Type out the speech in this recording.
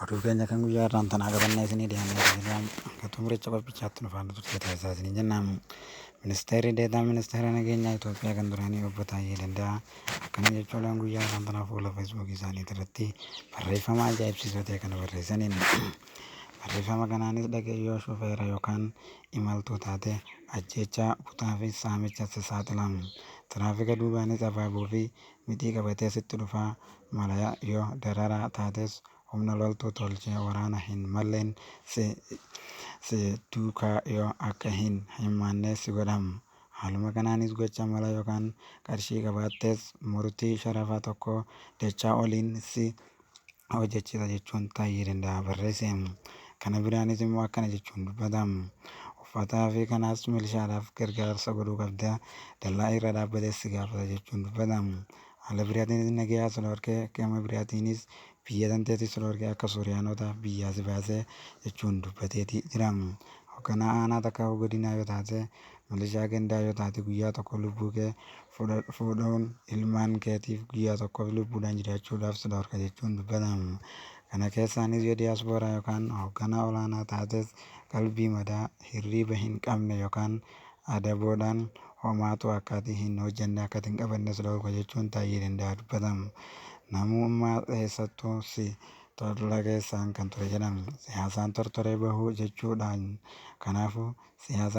Oduu keenya kan guyyaa har'aan tanaa qabannee isinii dhiyaannee jirra. Hanga xumuricha qophichaatti nu faana turte taasisaa isiniin jenna. Ministeerri Deetaa Ministeera Nageenyaa Itoophiyaa kan duraanii Obbo Taayyee Danda'aa akkana jechuudhaan guyyaa har'aan tanaa fuula Feesbuukii isaanii irratti barreeffama ajaa'ibsiisoo ta'e kana barreessaniin. Barreeffama kanaanis dhaqee yoo shufeera yookaan imaltuu taate ajjeechaa, butaa fi saamicha si saaxilamu. Tiraafika duubaanis abaaboo fi mixii qabatee sitti dhufaa mala yoo dararaa taates humna loltuu tolchee waraana hin malleen si duukaa yoo akka hin hirmaanne si godha. Haaluma kanaanis gocha mala yookaan qarshii qabaattees murtii sharafa tokko dachaa oliin si hojjechiisa jechuun Taayyee Danda'aa barreesse. Kana biraanis immoo akkana jechuun dubbata. Uffataa fi kanaas milishaadhaaf gargaarsa godhuu qabda. Dallaa irra dhaabbatees si gaafata jechuun dubbata. Haala biraatiinis nagayaa si dhorkee gama biraatiinis biyya tanteetis si dhorkee akka Suuriyaanota biyyaa si baasee jechuun dubbateeti jira. Hogganaa aanaa takka godinaa yoo taate, milishaa gandaa yoo taate guyyaa tokko lubbuu kee fuudhuun ilmaan keetiif guyyaa tokkoof lubbuudhaan jiraachuudhaaf si dhorka jechuun dubbata. Kana keessaanis yoo diyaaspooraa yookaan hogganaa olaanaa taates qalbii madaa hirriiba hin qabne yookaan adaboodhaan homaatu akka ati hin hojjenne akka ati hin qabanne si dhorka jechuun Taayyee Danda'aa dubbata. Namummaa eessattuu si tola keessaan kan ture jedhama. Siyaasaan tortoree bahuu jechuudha. Kanaafuu siyaasa.